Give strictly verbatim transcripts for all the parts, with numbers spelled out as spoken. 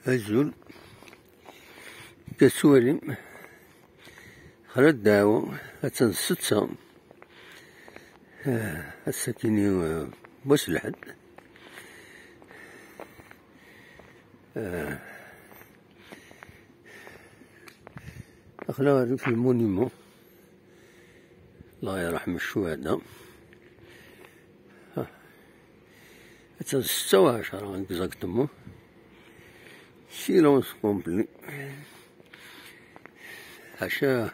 Azul. Akka tettwalim, xla ddeɛwa, attan d ssetta. Ah, ass-akini, ah, wass lḥedd. Ah, aql-aɣ rrif le monument. Allah yerḥem ccuhada. Attan d ssetta u ɛecṛa exactement. Silence complet. Ḥaca,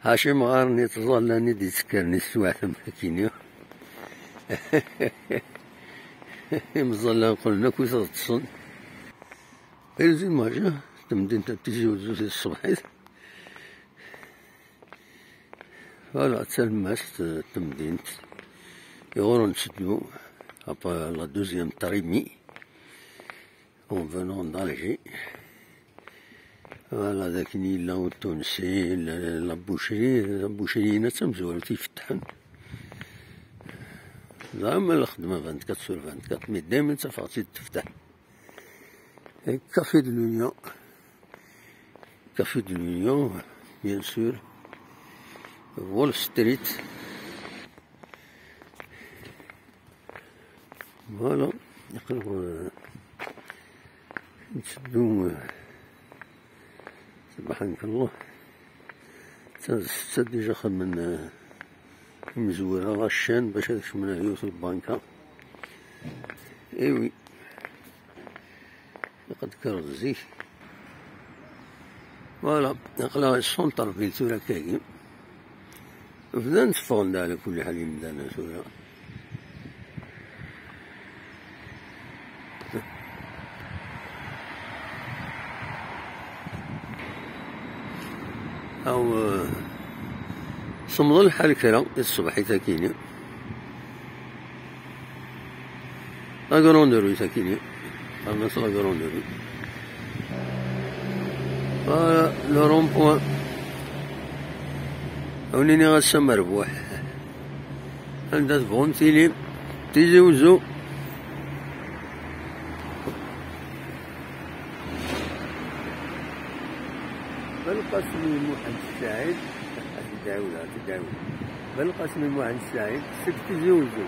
ḥaca imɣaren yettẓallan i d-yettekkaren i teswiɛt am takini. Imẓallan qqlen akk i teḍḍsen. Ilzim ḥaca, temdint n Tizi Wezzu si tṣebḥit. Voilà, d talemmast, euh, n temdint. Iɣur netteddu, après la deuxième trémie, en venant d'Alger. Voilà, d akken yella utunsi, la, la boucherie, la boucherie-ina d tamezwarut ifetḥen. Zɛama lxedma vingt-quatre sur vingt-quatre, mais daymen ttafeɣ-tt-id tefteḥ. Café de l'Union. Café de l'Union, bien sûr. Wall Street. Voilà. Aql-aɣ, euh, netteddu, euh, subḥanak Allah. Ssetta déjà xedmen, euh, imezwura ccan bac ad kecmen ar yiwet n lbanka. Eh oui. Ilaq ad d-kkreɣ zik. Voilà, aql-aɣ centre-ville tura akkagi. Bdan tteffɣen-d ɛla kulli ḥal yimdanen tura. Aw, eh, semmeḍ lḥal kra i tṣebḥit akini. La Grande Rue, sakini. Rrant la Grande Rue. Voilà, le rond-point. Awen-iniɣ ass-a merbuḥ. Anda tebɣum tilim, Tizi Wezzu. Belqasem Muḥend Saɛid. Ad t-id-ɛawdeɣ, ad t-id-ɛawdeɣ. Belqasem Muḥend Saɛid, seg Tizi Wezzu.